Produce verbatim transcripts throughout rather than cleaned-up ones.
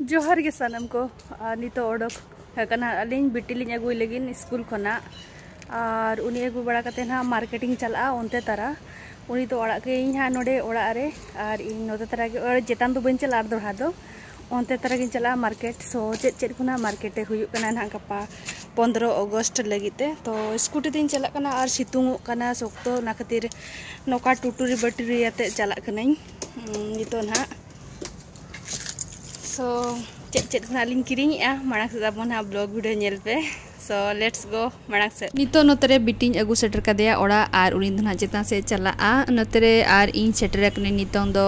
ᱡᱚᱦᱟᱨ ᱜᱮ ᱥᱟᱱᱟᱢ ᱠᱚ᱾ ᱟᱨ ᱱᱤᱛᱚᱜ ᱚᱰᱚᱠ ᱟᱠᱟᱱᱟ ᱟᱹᱞᱤᱧ ᱵᱤᱴᱤ ᱞᱤᱧ ᱟᱹᱜᱩᱭ ᱞᱟᱹᱜᱤᱫ ᱥᱠᱩᱞ ᱠᱷᱚᱱᱟᱜ᱾ ᱟᱨ ᱩᱱᱤ ᱟᱹᱜᱩ ᱵᱟᱲᱟ ᱠᱟᱛᱮ ᱱᱟᱦᱟᱜ ᱢᱟᱨᱠᱮᱴ ᱤᱧ ᱪᱟᱞᱟᱜᱼᱟ ᱚᱱᱛᱮ ᱛᱟᱨᱟ᱾ ᱩᱱᱤ ᱫᱚ ᱟᱲᱟᱜ ᱠᱟᱹᱭᱟᱹᱧ ᱦᱟᱸᱜ ᱱᱚᱰᱮ ᱚᱲᱟᱜ ᱨᱮ᱾ ᱟᱨ ᱤᱧ ᱱᱚᱛᱮ ᱛᱟᱨᱟ ᱜᱮ, ᱚᱲᱟᱜ ᱪᱮᱛᱟᱱ ᱫᱚ ᱵᱟᱹᱧ ᱪᱟᱞᱟᱜᱼᱟ ᱟᱨ ᱫᱚᱲᱦᱟ ᱫᱚ᱾ ᱚᱱᱛᱮ ᱛᱟᱨᱟ ᱜᱤᱧ ᱪᱟᱞᱟᱜᱼᱟ ᱢᱟᱨᱠᱮᱴ᱾ ᱥᱳ ᱪᱮᱫ ᱪᱮᱫ ᱠᱚ ᱱᱟᱦᱟᱜ ᱢᱟᱨᱠᱮᱴ ᱨᱮ ᱦᱩᱭᱩᱜ ᱠᱟᱱᱟ ᱱᱟᱦᱟᱜ ᱜᱟᱯᱟ ᱯᱚᱱᱫᱽᱨᱚ ᱚᱜᱚᱥᱴ ᱞᱟᱹᱜᱤᱫ ᱛᱮ᱾ ᱛᱚ ᱥᱠᱩᱴᱤ ᱛᱤᱧ ᱪᱟᱞᱟᱜ ᱠᱟᱱᱟ ᱟᱨ ᱥᱤᱛᱩᱝᱚᱜ ᱠᱟᱱᱟ ᱥᱚᱠᱛᱚ, ᱚᱱᱟ ᱠᱷᱟᱹᱛᱤᱨ ᱱᱚᱝᱠᱟ ᱴᱩᱴᱩᱨᱤ ᱵᱟᱹᱴᱩᱨᱤ ᱟᱛᱮᱫ ᱪᱟᱞᱟᱜ ᱠᱟᱹᱱᱟᱹᱧ᱾ ᱩᱸ, ᱱᱤᱛᱚᱜ ᱱᱟᱦᱟᱜ ᱥᱳ ᱪᱮᱫ ᱪᱮᱫ ᱠᱷᱚᱱᱟᱜ ᱞᱤᱧ ᱠᱤᱨᱤᱧᱮᱜᱼᱟ, ᱢᱟᱲᱟᱝ ᱥᱮᱫ ᱟᱵᱚ ᱱᱟᱦᱟᱜ ᱵᱞᱚᱜ ᱵᱷᱤᱰᱤᱭᱳ ᱧᱮᱞ ᱯᱮ᱾ ᱥᱳ ᱞᱮᱴᱥ ᱜᱳ ᱢᱟᱲᱟᱝ ᱥᱮᱫ᱾ ᱱᱤᱛᱚᱜ ᱱᱚᱛᱮ ᱨᱮ ᱵᱤᱴᱤᱧ ᱟᱹᱜᱩ ᱥᱮᱴᱮᱨ ᱠᱟᱫᱮᱭᱟ ᱚᱲᱟᱜ, ᱟᱨ ᱩᱱᱤ ᱫᱚ ᱱᱟᱦᱟᱜ ᱪᱮᱛᱟᱱ ᱥᱮᱫ ᱪᱟᱞᱟᱜᱼᱟ᱾ ᱱᱚᱛᱮ ᱨᱮ ᱟᱨ ᱤᱧ ᱥᱮᱴᱮᱨ ᱟᱠᱟᱱᱟᱹᱧ ᱱᱤᱛᱚᱝ ᱫᱚ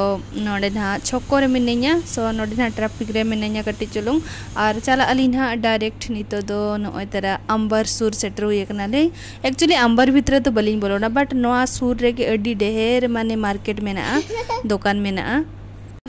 ᱱᱚᱰᱮ ᱱᱟᱦᱟᱜ ᱪᱷᱚᱠᱚ ᱨᱮ ᱢᱤᱱᱟᱹᱧᱟ᱾ ᱥᱳ ᱱᱚᱰᱮ ᱱᱟᱦᱟᱜ ᱴᱨᱟᱯᱷᱤᱠ ᱨᱮ ᱢᱤᱱᱟᱹᱧᱟ ᱠᱟᱹᱴᱤᱡ ᱪᱩᱞᱩᱝ, ᱟᱨ ᱪᱟᱞᱟᱜ ᱟᱹᱞᱤᱧ ᱱᱟᱦᱟᱜ ᱰᱟᱭᱨᱮᱠᱴ᱾ ᱱᱤᱛᱚᱜ ᱫᱚ ᱱᱚᱜᱼᱚᱭ ᱛᱟᱨᱟ ᱟᱢᱵᱟᱨ ᱥᱩᱨ ᱥᱮᱴᱮᱨ ᱦᱩᱭ ᱟᱠᱟᱱᱟᱞᱮ᱾ ᱮᱠᱪᱩᱭᱮᱞᱤ ᱟᱢᱵᱟᱨ ᱵᱷᱤᱛᱨᱤ ᱫᱚ ᱵᱟᱹᱞᱤᱧ ᱵᱚᱞᱚᱱᱟ, ᱵᱟᱴ ᱱᱚᱣᱟ ᱥᱩᱨ ᱨᱮᱜᱮ ᱟᱹᱰᱤ ᱰᱷᱮᱨ ᱢᱟᱱᱮ ᱢᱟᱨᱠᱮᱴ ᱢᱮᱱᱟᱜᱼᱟ, ᱫᱚᱠᱟᱱ ᱢᱮᱱᱟᱜᱼᱟ᱾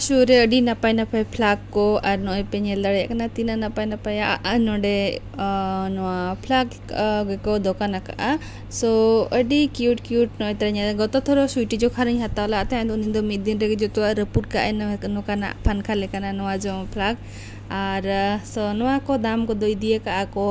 ᱥᱩᱨ ᱨᱮ ᱟᱹᱰᱤ ᱱᱟᱯᱟᱭ ᱱᱟᱯᱟᱭ ᱯᱷᱞᱟᱜᱽ ᱠᱚ ᱟᱨ ᱱᱚᱜᱼᱚᱭ ᱯᱮ ᱧᱮᱞ ᱫᱟᱲᱮᱭᱟᱜ ᱠᱟᱱᱟ ᱛᱤᱱᱟᱹᱜ ᱱᱟᱯᱟᱭ ᱱᱟᱯᱟᱭᱟᱜ, ᱟᱨ ᱱᱚᱰᱮ, ᱟᱸ, ᱱᱚᱣᱟ ᱯᱷᱞᱟᱜᱽ, ᱟᱸ, ᱜᱮᱠᱚ ᱫᱚᱠᱟᱱ ᱟᱠᱟᱫᱼᱟ᱾ ᱥᱳ ᱟᱹᱰᱤ ᱠᱤᱭᱩᱴ ᱠᱤᱭᱩᱴ ᱱᱚᱜᱼᱚᱭ ᱛᱟᱨᱟ ᱧᱮᱞ᱾ ᱜᱚᱛᱚ ᱛᱷᱚᱨᱚ ᱥᱩᱭᱴᱤ ᱡᱚᱠᱷᱟᱱ ᱤᱧ ᱦᱟᱛᱟᱣ ᱞᱮᱫ ᱛᱟᱦᱮᱸᱫ, ᱩᱱᱤ ᱫᱚ ᱢᱤᱫ ᱫᱤᱱ ᱨᱮᱜᱮ ᱡᱚᱛᱚᱣᱟᱜ ᱨᱟᱹᱯᱩᱫ ᱠᱟᱜᱼᱟᱭ ᱱᱚ-, ᱱᱚᱝᱠᱟᱱᱟᱜ ᱯᱟᱝᱠᱷᱟ ᱞᱮᱠᱟᱱᱟᱜ ᱱᱚᱣᱟ ᱡᱚᱢ ᱯᱷᱞᱟᱜᱽ᱾ ᱟᱨ, ᱟᱸ, ᱥᱳ ᱱᱚᱣᱟ ᱠᱚ ᱫᱟᱢ ᱠᱚᱫᱚ ᱤᱫᱤ ᱟᱠᱟᱫᱼᱟ ᱠᱚ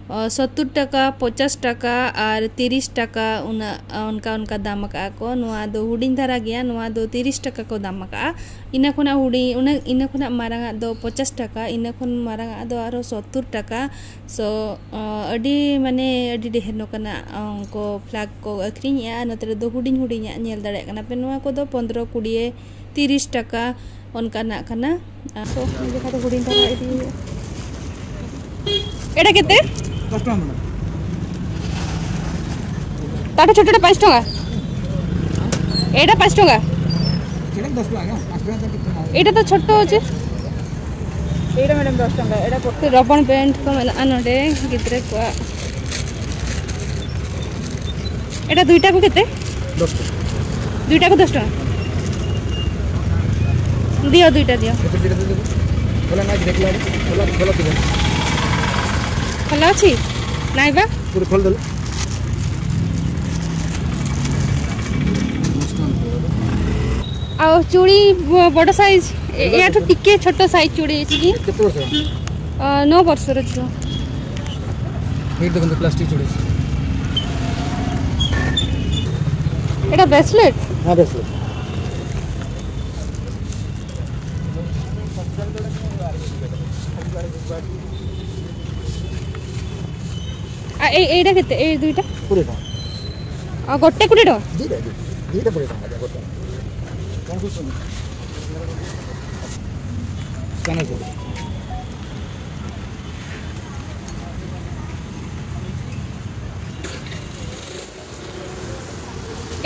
ᱚ, ᱥᱚᱛᱛᱚᱨ ᱴᱟᱠᱟ, ᱯᱚᱧᱪᱟᱥ ᱴᱟᱠᱟ ᱟᱨ ᱛᱤᱨᱤᱥ ᱴᱟᱠᱟ, ᱩᱱᱟᱹᱜ, ᱚᱱᱠᱟ, ᱚᱱᱠᱟ ᱫᱟᱢ ᱟᱠᱟᱜᱼᱟ ᱠᱚ᱾ ᱱᱚᱣᱟ ᱫᱚ ᱦᱩᱰᱤᱧ ᱫᱷᱟᱨᱟ ᱜᱮᱭᱟ, ᱱᱚᱣᱟ ᱫᱚ ᱛᱤᱨᱤᱥ ᱴᱟᱠᱟ ᱠᱚ ᱫᱟᱢ ᱟᱠᱟᱜᱼᱟ᱾ ᱤᱱᱟᱹ ᱠᱷᱚᱱᱟᱜ ᱦᱩᱰᱤᱧ, ᱩᱱᱟᱹᱜ, ᱤᱱᱟᱹ ᱠᱷᱚᱱᱟᱜ ᱢᱟᱨᱟᱝ ᱟᱜ ᱫᱚ ᱯᱚᱧᱪᱟᱥ ᱴᱟᱠᱟ, ᱤᱱᱟᱹ ᱠᱷᱚᱱ ᱢᱟᱨᱟᱝ ᱟᱜ ᱫᱚ ᱟᱨᱦᱚᱸ ᱥᱚᱛᱛᱚᱨ ᱴᱟᱠᱟ᱾ ᱥᱳ, ᱚ, ᱟᱹᱰᱤ, ᱢᱟᱱᱮ, ᱟᱹᱰᱤ ᱰᱷᱮᱨ ᱱᱚᱝᱠᱟᱱᱟᱜ, ᱚ, ᱠᱚ ᱯᱷᱞᱟᱜᱽ ᱠᱚ ᱟᱹᱠᱷᱨᱤᱧᱮᱜᱼᱟ᱾ ᱟᱨ ᱱᱚᱛᱮ ᱨᱮᱫᱚ ᱦᱩᱰᱤᱧ ᱦᱩᱰᱤᱧᱟᱜ ᱧᱮᱞ ᱫᱟᱲᱮᱭᱟᱜ ᱠᱟᱱᱟ ᱯᱮ, ᱱᱚᱣᱟ ᱠᱚᱫᱚ ᱯᱚᱱᱫᱽᱨᱚ, ᱠᱩᱲᱤ, ᱛᱤᱨᱤᱥ ᱴᱟᱠᱟ ᱚᱱᱠᱟᱱᱟᱜ ᱠᱟᱱᱟ᱾ ᱟᱨ ᱡᱟᱦᱟᱸ ᱫᱚ ᱦᱩᱰᱤᱧ ᱫᱷᱟᱨᱟ ᱤᱫᱤ ᱦᱩᱭᱩᱜᱼᱟ᱾ ᱮᱴᱟ ᱠᱮᱛᱮ? ᱫᱚᱥ ᱴᱟᱠᱟ ᱢᱮᱱᱟᱜᱼᱟ᱾ ତାଠୁ ଛୋଟଟା ପାଞ୍ଚ ଟଙ୍କା। ଏଇଟା ପାଞ୍ଚ ଟଙ୍କା। ସେଟା ଦଶ ଟଙ୍କା ଆଜ୍ଞା, ପାଞ୍ଚ ଟଙ୍କା ତ ଟିକେ କମ। ଏଇଟା ତ ଛୋଟ ଅଛି। ଏଇଟା ମ୍ୟାଡ଼ାମ ଦଶ ଟଙ୍କା, ଏଇଟା ᱯୋ- ରବଣ ବ୍ୟାଣ୍ଡ କ ᱢᱮᱱᱟᱜᱼᱟ ᱱᱚᱰᱮ ᱜᱤᱫᱽᱨᱟᱹ ᱠᱚᱣᱟᱜ। ଏଇଟା ଦୁଇଟାକୁ କେତେ? ଦଶ ଟଙ୍କା। ଦୁଇଟାକୁ ଦଶ ଟଙ୍କା। ଦିଅ, ଦୁଇଟା ଦିଅ। ଏପଟେ ଦିଟା ଦେବୁ। ଖୋଲା ନାଇଁ, ଦେଖିଲା ବେଳକୁ ଖୋଲା, ଖୋଲା ଥିବ। ଖୋଲା ଅଛି? ନାଇଁ ବା। ପୁରା ଖୋଲିଦେଲୁ। ଆଉ ଚୁଡ଼ି ବ-, ବଡ଼ ସାଇଜ୍। ए- याठू टिके छोट साइज चूड़ी इसकी। କେତେ ବର୍ଷ? नौ वर्ष ର ଝିଅ। ଏଇଠି ଦେଖନ୍ତୁ, ପ୍ଲାଷ୍ଟିକ ଚୁଡ଼ି। ଏଇଟା ବ୍ରେସଲେଟ୍। ହଁ, ବ୍ରେସଲେଟ୍। ଆ, ଏଇ- ଏଇଟା କେତେ? ଏଇ ଦୁଇଟା? କୋଡ଼ିଏ ଟଙ୍କା। ଆଉ ଗୋଟେ କୋଡ଼ିଏ ଟଙ୍କା? ଦିଟା, ଦିଟା। ଦିଟା କୋଡ଼ିଏ ଟଙ୍କା, ଗୋଟେ। କଣ କହୁଛନ୍ତି? ସ୍କାନର କର।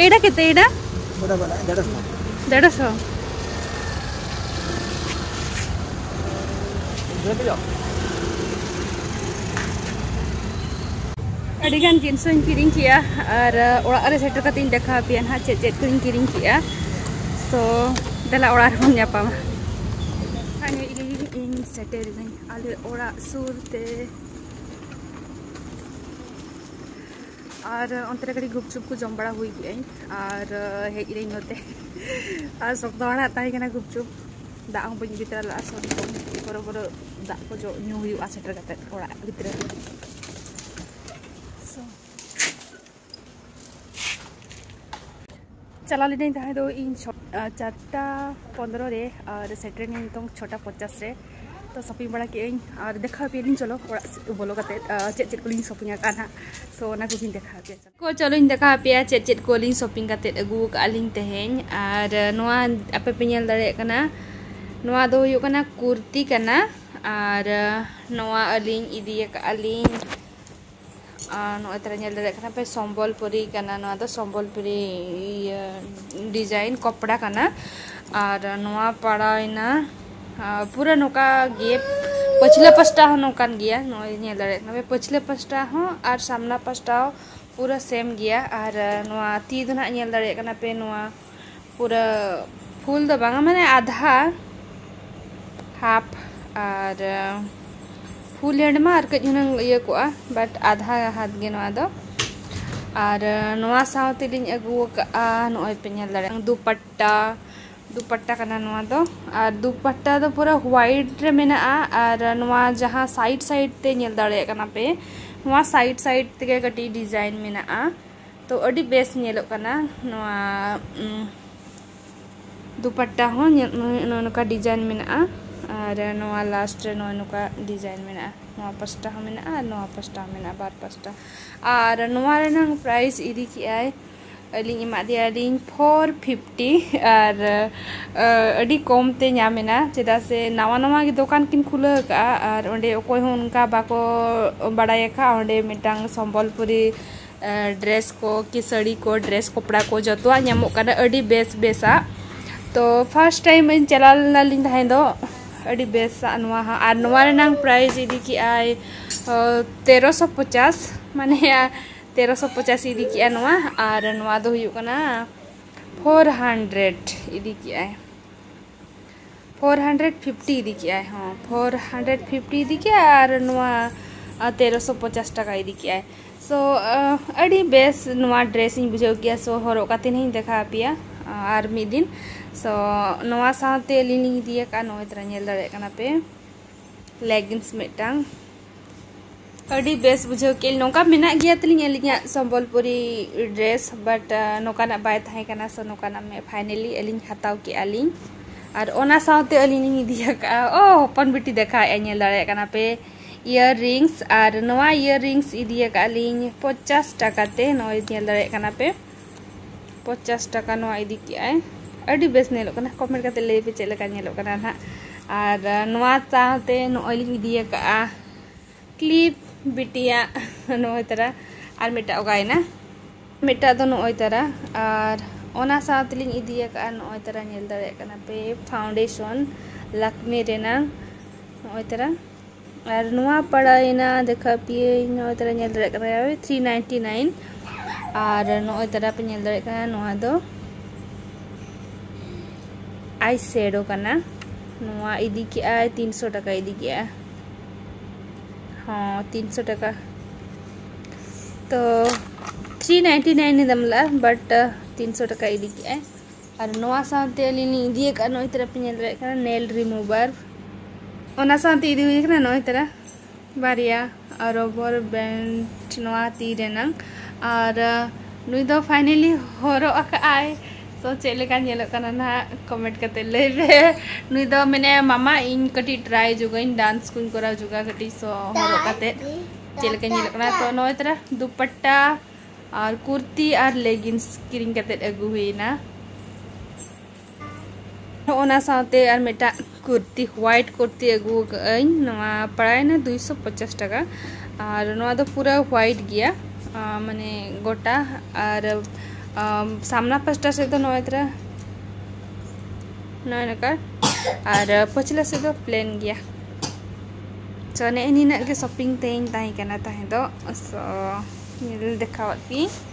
ଏଇଟା କେତେ ଏଇଟା? ଏଇଟା ଦେଢ଼ଶହ। ଦେଢ଼ଶହ। ᱟᱹᱰᱤᱜᱟᱱ ᱡᱤᱱᱤᱥ ᱤᱧ ᱠᱤᱨᱤᱧ ᱠᱮᱜᱼᱟ ᱟᱨ ᱚᱲᱟᱜ ᱨᱮ ᱥᱮᱴᱮᱨ ᱠᱟᱛᱮ ᱤᱧ ᱫᱮᱠᱷᱟᱣ ᱟᱯᱮᱭᱟ ᱱᱟᱦᱟᱜ ᱪᱮᱫ ᱪᱮᱫ ᱠᱚᱧ ᱠᱤᱨᱤᱧ ᱠᱮᱜᱼᱟ᱾ ᱛᱚ ᱫᱮᱞᱟ ᱚᱲᱟᱜ ᱨᱮᱵᱚᱱ ᱧᱟᱯᱟᱢᱟ᱾ ᱯᱷᱟᱭᱱᱟᱞᱤ ᱤᱧ ᱥᱮᱴᱮᱨ ᱮᱱᱟᱹᱧ ᱟᱞᱮ ᱚᱲᱟᱜ ᱥᱩᱨ ᱛᱮ᱾ ᱟᱨ ᱚᱱᱛᱮ ᱨᱮ ᱠᱟᱹᱴᱤᱡ ᱜᱩᱯᱪᱩᱯ ᱠᱚ ᱡᱚᱢ ᱵᱟᱲᱟ ᱦᱩᱭ ᱠᱮᱜᱼᱟᱹᱧ ᱟᱨ ᱦᱮᱡ ᱮᱱᱟᱹᱧ ᱱᱚᱛᱮ᱾ ᱟᱨ ᱥᱚᱠᱛᱚ ᱦᱟᱲᱦᱟᱫ ᱛᱟᱦᱮᱸ ᱠᱟᱱᱟ ᱜᱩᱯᱪᱩᱯ, ᱫᱟᱜ ᱦᱚᱸ ᱵᱟᱹᱧ ᱤᱫᱤ ᱛᱚᱨᱟ ᱞᱮᱫᱼᱟ, ᱥᱚᱨᱵᱚᱛ ᱵᱚᱨᱚ ᱵᱚᱨᱚ ᱫᱟᱜ ᱠᱚ ᱡᱚ ᱧᱩ ᱦᱩᱭᱩᱜᱼᱟ ᱥᱮᱴᱮᱨ ᱠᱟᱛᱮ ᱚᱲᱟᱜ ᱵᱷᱤᱛᱨᱤ ᱨᱮ᱾ So, ᱪᱟᱞᱟᱣ ᱞᱤᱫᱟᱹᱧ ᱛᱟᱦᱮᱸ ᱫᱚ ᱤᱧ ᱪᱷᱚ- ᱟᱨ ᱪᱟᱨᱴᱟ ᱯᱚᱱᱫᱽᱨᱚ ᱨᱮ ᱟᱨ ᱥᱮᱴᱮᱨ ᱮᱱᱟᱹᱧ ᱱᱤᱛᱚᱝ ᱪᱷᱚᱴᱟ ᱯᱚᱧᱪᱟᱥ ᱨᱮ᱾ ᱛᱚ ᱥᱚᱯᱤᱝ ᱵᱟᱲᱟ ᱠᱮᱜᱼᱟᱹᱧ ᱟᱨ ᱫᱮᱠᱷᱟᱣ ᱟᱯᱮᱭᱟᱞᱤᱧ, ᱪᱚᱞᱚ ᱚᱲᱟᱜ ᱥᱮᱫ ᱵᱚᱞᱚ ᱠᱟᱛᱮ, ᱟᱨ ᱪᱮᱫ ᱪᱮᱫ ᱠᱚᱞᱤᱧ ᱥᱚᱯᱤᱝ ᱟᱠᱟᱫᱼᱟ ᱱᱟᱦᱟᱜ, ᱥᱳ ᱚᱱᱟ ᱠᱚᱜᱮᱧ ᱫᱮᱠᱷᱟᱣ ᱟᱯᱮᱭᱟ᱾ ᱠᱚ ᱪᱚᱞᱚᱧ ᱫᱮᱠᱷᱟᱣ ᱟᱯᱮᱭᱟ ᱪᱮᱫ ᱪᱮᱫ ᱠᱚᱞᱤᱧ ᱥᱚᱯᱤᱝ ᱠᱟᱛᱮ ᱟᱹᱜᱩ ᱟᱠᱟᱫᱼᱟ ᱞᱤᱧ ᱛᱮᱦᱮᱧ᱾ ᱟᱨ ᱱᱚᱣᱟ ᱟᱯᱮ ᱯᱮ ᱧᱮᱞ ᱫᱟᱲᱮᱭᱟᱜ ᱠᱟᱱᱟ, ᱱᱚᱣᱟ ᱫᱚ ᱦᱩᱭᱩᱜ ᱠᱟᱱᱟ ᱠᱩᱨᱛᱤ ᱠᱟᱱᱟ᱾ ᱟᱨ ᱱᱚᱣᱟ ᱟᱹᱞᱤᱧ ᱤᱫᱤ ᱟᱠᱟᱫᱼᱟ ᱞᱤᱧ ᱟᱨ ᱱᱚᱜᱼᱚᱭ ᱛᱟᱨᱟ ᱧᱮᱞ ᱫᱟᱲᱮᱭᱟᱜ ᱠᱟᱱᱟ ᱯᱮ, ᱥᱚᱢᱵᱚᱞᱯᱩᱨᱤ ᱠᱟᱱᱟ᱾ ᱱᱚᱣᱟ ᱫᱚ ᱥᱚᱢᱵᱚᱞᱯᱩᱨᱤ ᱤᱭᱟᱹ ᱰᱤᱡᱟᱭᱤᱱ ᱠᱚᱯᱲᱟ ᱠᱟᱱᱟ᱾ ᱟᱨ ᱱᱚᱣᱟ ᱯᱟᱲᱟᱣᱮᱱᱟ, ᱟᱨ ᱯᱩᱨᱟᱹ ᱱᱚᱝᱠᱟ ᱜᱮ, ᱯᱟᱹᱪᱷᱞᱟᱹ ᱯᱟᱥᱴᱟ ᱦᱚᱸ ᱱᱚᱝᱠᱟᱱ ᱜᱮᱭᱟ᱾ ᱱᱚᱜᱼᱚᱭ ᱧᱮᱞ ᱫᱟᱲᱮᱭᱟᱜ ᱠᱟᱱᱟ ᱯᱮ, ᱯᱟᱹᱪᱷᱞᱟᱹ ᱯᱟᱥᱴᱟ ᱦᱚᱸ ᱟᱨ ᱥᱟᱢᱱᱟ ᱯᱟᱥᱴᱟ ᱦᱚᱸ ᱯᱩᱨᱟᱹ ᱥᱮᱢ ᱜᱮᱭᱟ᱾ ᱟᱨ ᱱᱚᱣᱟ ᱛᱤ ᱫᱚ ᱱᱟᱦᱟᱜ ᱧᱮᱞ ᱫᱟᱲᱮᱭᱟᱜ ᱠᱟᱱᱟ ᱯᱮ, ᱱᱚᱣᱟ ᱯᱩᱨᱟᱹ ᱯᱷᱩᱞ ᱫᱚ ᱵᱟᱝᱟ, ᱢᱟᱱᱮ ᱟᱫᱷᱟ ᱦᱟᱯ᱾ ᱟᱨ ᱯᱷᱩᱞ ᱦᱮᱱᱰ ᱢᱟ ᱟᱨ ᱠᱟᱹᱡ ᱦᱩᱱᱟᱹᱝ ᱤᱭᱟᱹ ᱠᱚᱜᱼᱟ, ᱵᱟᱴ ᱟᱫᱷᱟ ᱦᱟᱛ ᱜᱮ ᱱᱚᱣᱟ ᱫᱚ᱾ ᱟᱨ ᱱᱚᱣᱟ ᱥᱟᱶᱛᱮ ᱞᱤᱧ ᱟᱹᱜᱩ ᱟᱠᱟᱫᱼᱟ, ᱱᱚᱜᱼᱚᱭ ᱯᱮ ᱧᱮᱞ ᱫᱟᱲᱮᱭᱟᱜᱼᱟ, ᱫᱩᱯᱟᱴᱟ᱾ ᱫᱩᱯᱟᱴᱴᱟ ᱠᱟᱱᱟ ᱱᱚᱣᱟ ᱫᱚ᱾ ᱟᱨ ᱫᱩᱯᱟᱴᱴᱟ ᱫᱚ ᱯᱩᱨᱟᱹ white ᱨᱮ ᱢᱮᱱᱟᱜᱼᱟ᱾ ᱟᱨ ᱱᱚᱣᱟ ᱡᱟᱦᱟᱸ side side ᱛᱮ ᱧᱮᱞ ᱫᱟᱲᱮᱭᱟᱜ ᱠᱟᱱᱟ ᱯᱮ, ᱱᱚᱣᱟ side side ᱛᱮᱜᱮ ᱠᱟᱹᱴᱤᱡ design ᱢᱮᱱᱟᱜᱼᱟ᱾ ᱛᱚ ᱟᱹᱰᱤ ᱵᱮᱥ ᱧᱮᱞᱚᱜ ᱠᱟᱱᱟ ᱱᱚᱣᱟ, ᱩᱢ, ᱫᱩᱯᱟᱴᱴᱟ ᱦᱚᱸ ᱧᱮᱞ, ᱱᱚᱜᱼᱚᱭ ᱱᱚᱝᱠᱟ design ᱢᱮᱱᱟᱜᱼᱟ᱾ ᱟᱨ ᱱᱚᱣᱟ last ᱨᱮ ᱱᱚᱜᱼᱚᱭ ᱱᱚᱝᱠᱟ design ᱢᱮᱱᱟᱜᱼᱟ, ᱱᱚᱣᱟ ᱯᱟᱥᱴᱟ ᱦᱚᱸ ᱢᱮᱱᱟᱜᱼᱟ ᱟᱨ ᱱᱚᱣᱟ ᱯᱟᱥᱴᱟ ᱦᱚᱸ ᱢᱮᱱᱟᱜᱼᱟ, ᱵᱟᱨ ᱯᱟᱥᱴᱟ᱾ ᱟᱨ ᱱᱚᱣᱟ ᱨᱮᱱᱟᱝ price ᱤᱫᱤ ᱠᱮᱜᱼᱟᱭ, ᱟᱹᱞᱤᱧ ᱮᱢᱟᱫᱮᱭᱟᱞᱤᱧ four fifty᱾ ᱟᱨ, ᱟᱹᱰᱤ ᱠᱚᱢ ᱛᱮ ᱧᱟᱢ ᱮᱱᱟ, ᱪᱮᱫᱟᱜ ᱥᱮ ᱱᱟᱣᱟ ᱱᱟᱣᱟ ᱜᱮ ᱫᱚᱠᱟᱱ ᱠᱤᱱ ᱠᱷᱩᱞᱟᱹᱣ ᱟᱠᱟᱫᱼᱟ᱾ ᱟᱨ ᱚᱸᱰᱮ ᱚᱠᱚᱭ ᱦᱚᱸ ᱚᱱᱠᱟ ᱵᱟᱠᱚ ᱵᱟᱲᱟᱭ ᱟᱠᱟᱫᱼᱟ᱾ ᱚᱸᱰᱮ ᱢᱤᱫᱴᱟᱝ ᱥᱚᱢᱵᱚᱞᱯᱩᱨᱤ dress ᱠᱚ ᱠᱤ ᱥᱟᱹᱲᱤ ᱠᱚ, dress ᱠᱚᱯᱲᱟ ᱠᱚ, ᱡᱚᱛᱚᱣᱟᱜ ᱧᱟᱢᱚᱜ ᱠᱟᱱᱟ ᱟᱹᱰᱤ ᱵᱮᱥ ᱵᱮᱥᱟᱜ᱾ ᱛᱚ first time ᱤᱧ ᱪᱟᱞᱟᱣ ᱞᱮᱱᱟᱞᱤᱧ ᱛᱟᱦᱮᱸ ᱫᱚ, ᱟᱹᱰᱤ ᱵᱮᱥᱟᱜ ᱱᱚᱣᱟ ᱦᱚᱸ᱾ ᱟᱨ ᱱᱚᱣᱟ ᱨᱮᱱᱟᱝ price ᱤᱫᱤ ᱠᱮᱜᱼᱟᱭ, ᱚ, ᱛᱮᱨᱚᱥᱚ ᱯᱚᱪᱟᱥ, ᱢᱟᱱᱮ ᱛᱮᱨᱚᱥᱚ ᱯᱚᱪᱟᱥ ᱤᱫᱤ ᱠᱮᱜᱼᱟ ᱱᱚᱣᱟ᱾ ᱟᱨ ᱱᱚᱣᱟ ᱫᱚ ᱦᱩᱭᱩᱜ ᱠᱟᱱᱟ four hundred ᱤᱫᱤ ᱠᱮᱜᱼᱟᱭ᱾ Four hundred fifty ᱤᱫᱤ ᱠᱮᱜᱼᱟᱭ, ᱦᱚᱸ, four hundred fifty ᱤᱫᱤ ᱠᱮᱜᱼᱟᱭ᱾ ᱟᱨ ᱱᱚᱣᱟ, ᱟ, ᱛᱮᱨᱚᱥᱚ ᱯᱚᱪᱟᱥ ᱴᱟᱠᱟ ᱤᱫᱤ ᱠᱮᱜᱼᱟᱭ᱾ So, ᱟ, ᱟᱹᱰᱤ ᱵᱮᱥ ᱱᱚᱣᱟ dress ᱤᱧ ᱵᱩᱡᱷᱟᱹᱣ ᱠᱮᱜᱼᱟ᱾ So, ᱦᱚᱨᱚᱜ ᱠᱟᱛᱮ ᱦᱚᱸᱧ ᱫᱮᱠᱷᱟᱣ ᱟᱯᱮᱭᱟ, ᱟ, ᱟᱨ ᱢᱤᱫ ᱫᱤᱱ᱾ So, ᱱᱚᱣᱟ ᱥᱟᱶᱛᱮ ᱟᱹᱞᱤᱧ ᱞᱤᱧ ᱤᱫᱤ ᱟᱠᱟᱫᱼᱟ, ᱱᱚᱜᱼᱚᱭ ᱛᱚᱨᱟ ᱧᱮᱞ ᱫᱟᱲᱮᱭᱟᱜ ᱠᱟᱱᱟ ᱯᱮ, leggings ᱢᱤᱫᱴᱟᱝ᱾ ᱟᱹᱰᱤ ᱵᱮᱥ ᱵᱩᱡᱷᱟᱹᱣ ᱠᱮᱫ ᱞᱤᱧ᱾ ᱱᱚᱝᱠᱟ ᱢᱮᱱᱟᱜ ᱜᱮᱭᱟ ᱛᱟᱹᱞᱤᱧ ᱟᱹᱞᱤᱧᱟᱜ ᱥᱚᱢᱵᱚᱞᱯᱩᱨᱤ dress, but, ᱟ, ᱱᱚᱝᱠᱟᱱᱟᱜ ᱵᱟᱭ ᱛᱟᱦᱮᱸ ᱠᱟᱱᱟ᱾ So, ᱱᱚᱝᱠᱟᱱᱟᱜ ᱢᱮ-, finally ᱟᱹᱞᱤᱧ ᱦᱟᱛᱟᱣ ᱠᱮᱜᱼᱟ ᱞᱤᱧ᱾ ᱟᱨ ᱚᱱᱟ ᱥᱟᱶᱛᱮ ᱟᱹᱞᱤᱧ ᱞᱤᱧ ᱤᱫᱤ ᱟᱠᱟᱫᱼᱟ, ᱚ, ᱦᱚᱯᱚᱱ ᱵᱤᱴᱤ ᱫᱮᱠᱷᱟᱣᱮᱫᱼᱟᱭ, ᱧᱮᱞ ᱫᱟᱲᱮᱭᱟᱜ ᱠᱟᱱᱟ ᱯᱮ, ear rings᱾ ᱟᱨ ᱱᱚᱣᱟ ear rings ᱤᱫᱤ ᱟᱠᱟᱫᱼᱟ ᱞᱤᱧ ᱯᱚᱧᱪᱟᱥ ᱴᱟᱠᱟ ᱛᱮ᱾ ᱱᱚᱜᱼᱚᱭ ᱧᱮᱞ ᱫᱟᱲᱮᱭᱟᱜ ᱠᱟᱱᱟ ᱯᱮ, ᱯᱚᱧᱪᱟᱥ ᱴᱟᱠᱟ ᱱᱚᱣᱟ ᱤᱫᱤ ᱠᱮᱜᱼᱟᱭ᱾ ᱟᱹᱰᱤ ᱵᱮᱥ ᱧᱮᱞᱚᱜ ᱠᱟᱱᱟ᱾ Comment ᱠᱟᱛᱮ ᱞᱟᱹᱭ ᱯᱮ ᱪᱮᱫ ᱞᱮᱠᱟ ᱧᱮᱞᱚᱜ ᱠᱟᱱᱟ ᱱᱟᱦᱟᱜ᱾ ᱟᱨ, ᱟ, ᱱᱚᱣᱟ ᱥᱟᱶᱛᱮ ᱱᱚᱜᱼᱚᱭ ᱞᱤᱧ ᱤᱫᱤ ᱟᱠᱟᱫᱼᱟ clip ᱵᱤᱴᱤᱭᱟᱜ ᱱᱚᱜᱼᱚᱭ ᱛᱟᱨᱟ, ᱟᱨ ᱢᱤᱫᱴᱟᱜ ᱚᱜᱟᱭᱮᱱᱟ, ᱢᱤᱫᱴᱟᱜ ᱫᱚ ᱱᱚᱜᱼᱚᱭ ᱛᱟᱨᱟ᱾ ᱟᱨ ᱚᱱᱟ ᱥᱟᱶ ᱛᱮᱞᱤᱧ ᱤᱫᱤ ᱟᱠᱟᱫᱼᱟ ᱱᱚᱜᱼᱚᱭ ᱛᱟᱨᱟ, ᱧᱮᱞ ᱫᱟᱲᱮᱭᱟᱜ ᱠᱟᱱᱟ ᱯᱮ, foundation Lakme ᱨᱮᱱᱟᱜ ᱱᱚᱜᱼᱚᱭ ᱛᱟᱨᱟ᱾ ᱟᱨ ᱱᱚᱣᱟ ᱯᱟᱲᱟᱣᱮᱱᱟ, ᱫᱮᱠᱷᱟᱣ ᱯᱮᱭᱟᱹᱧ, ᱱᱚᱜᱼᱚᱭ ᱛᱟᱨᱟ ᱧᱮᱞ ᱫᱟᱲᱮᱭᱟᱜ ᱠᱟᱱᱟ ᱯᱮ, three ninety nine᱾ ᱟᱨ ᱱᱚᱜᱼᱚᱭ ᱛᱟᱨᱟ ᱯᱮ ᱧᱮᱞ ᱫᱟᱲᱮᱭᱟᱜ ᱠᱟᱱᱟ, ᱱᱚᱣᱟ ᱫᱚ eye shadow ᱠᱟᱱᱟ᱾ ᱱᱚᱣᱟ ᱤᱫᱤ ᱠᱮᱜᱼᱟᱭ ᱛᱤᱱᱥᱚ ᱴᱟᱠᱟ ᱤᱫᱤ ᱠᱮᱜᱼᱟ᱾ ᱦᱚᱸ, ᱛᱤᱱᱥᱚ ᱴᱟᱠᱟ᱾ ᱛᱚ, three ninety nine ᱮ ᱫᱟᱢ ᱞᱮᱜᱼᱟ, but, ᱟ, ᱛᱤᱱᱥᱚ ᱴᱟᱠᱟ ᱤᱫᱤ ᱠᱮᱜᱼᱟᱭ᱾ ᱟᱨ ᱱᱚᱣᱟ ᱥᱟᱶᱛᱮ ᱟᱹᱞᱤᱧ ᱞᱤᱧ ᱤᱫᱤ ᱟᱠᱟᱫ, ᱱᱚᱜᱼᱚᱭ ᱛᱟᱨᱟ ᱯᱮ ᱧᱮᱞ ᱫᱟᱲᱮᱭᱟᱜ ᱠᱟᱱᱟ, nail remover᱾ ᱚᱱᱟ ᱥᱟᱶᱛᱮ ᱤᱫᱤ ᱦᱩᱭ ᱟᱠᱟᱱᱟ ᱱᱚᱜᱼᱚᱭ ᱛᱟᱨᱟ ᱵᱟᱨᱭᱟ rubber band, ᱱᱚᱣᱟ ᱛᱤ ᱨᱮᱱᱟᱝ᱾ ᱟᱨ ᱱᱩᱭ ᱫᱚ finally ᱦᱚᱨᱚᱜ ᱟᱠᱟᱫ ᱟᱭ᱾ So ᱪᱮᱫ ᱞᱮᱠᱟ ᱧᱮᱞᱚᱜ ᱠᱟᱱᱟ ᱱᱟᱦᱟᱜ, comment ᱠᱟᱛᱮ ᱞᱟᱹᱭ ᱯᱮ᱾ ᱱᱩᱭ ᱫᱚ ᱢᱮᱱᱮ, "ᱢᱟᱢᱟ, ᱤᱧ ᱠᱟᱹᱴᱤᱡ try ᱡᱚᱜᱟᱹᱧ, dance ᱠᱚᱧ ᱠᱚᱨᱟᱣ ᱡᱚᱜᱟ ᱠᱟᱹᱴᱤᱡ", so ᱦᱚᱨᱚᱜ ᱠᱟᱛᱮ ᱪᱮᱫ ᱞᱮᱠᱟ ᱧᱮᱞᱚᱜ ᱠᱟᱱᱟ᱾ ᱛᱚ ᱱᱚᱜᱼᱚᱭ ᱛᱟᱨᱟ ᱫᱩᱯᱟᱴᱟ ᱟᱨ ᱠᱩᱨᱛᱤ ᱟᱨ leggings ᱠᱤᱨᱤᱧ ᱠᱟᱛᱮ ᱟᱹᱜᱩ ᱦᱩᱭᱱᱟ᱾ ᱚᱱᱟ ᱥᱟᱶᱛᱮ ᱟᱨ ᱢᱤᱫᱴᱟᱜ ᱠᱩᱨᱛᱤ, white ᱠᱩᱨᱛᱤ ᱟᱹᱜᱩ ᱟᱠᱟᱫᱟᱹᱧ᱾ ᱱᱚᱣᱟ ᱯᱟᱲᱟᱣᱮᱱᱟ ᱫᱩᱭᱥᱚ ᱯᱚᱪᱟᱥ ᱴᱟᱠᱟ᱾ ᱟᱨ ᱱᱚᱣᱟ ᱫᱚ ᱯᱩᱨᱟᱹ white ᱜᱮᱭᱟ, ᱟᱨ ᱢᱟᱱᱮ ᱜᱚᱴᱟ᱾ ᱟᱨ ᱟᱨ ᱥᱟᱢᱱᱟ ᱯᱟᱥᱴᱟ ᱥᱮᱫ ᱫᱚ ᱱᱚᱜᱼᱚᱭ ᱛᱟᱨᱟ ᱱᱚᱜᱼᱚᱭ ᱱᱚᱝᱠᱟ, ᱟᱨ ᱯᱟᱹᱪᱷᱞᱟᱹ ᱥᱮᱫ ᱫᱚ plain ᱜᱮᱭᱟ᱾ So ᱱᱮᱜᱼᱮ ᱱᱤᱱᱟᱹᱜ ᱜᱮ shopping ᱛᱮᱦᱮᱧ ᱛᱟᱦᱮᱸ ᱠᱟᱱᱟ ᱛᱟᱦᱮᱸ ᱫᱚ᱾ So ᱧᱮᱞ ᱫᱮᱠᱷᱟᱣᱟᱫ ᱯᱮᱭᱟᱹᱧ᱾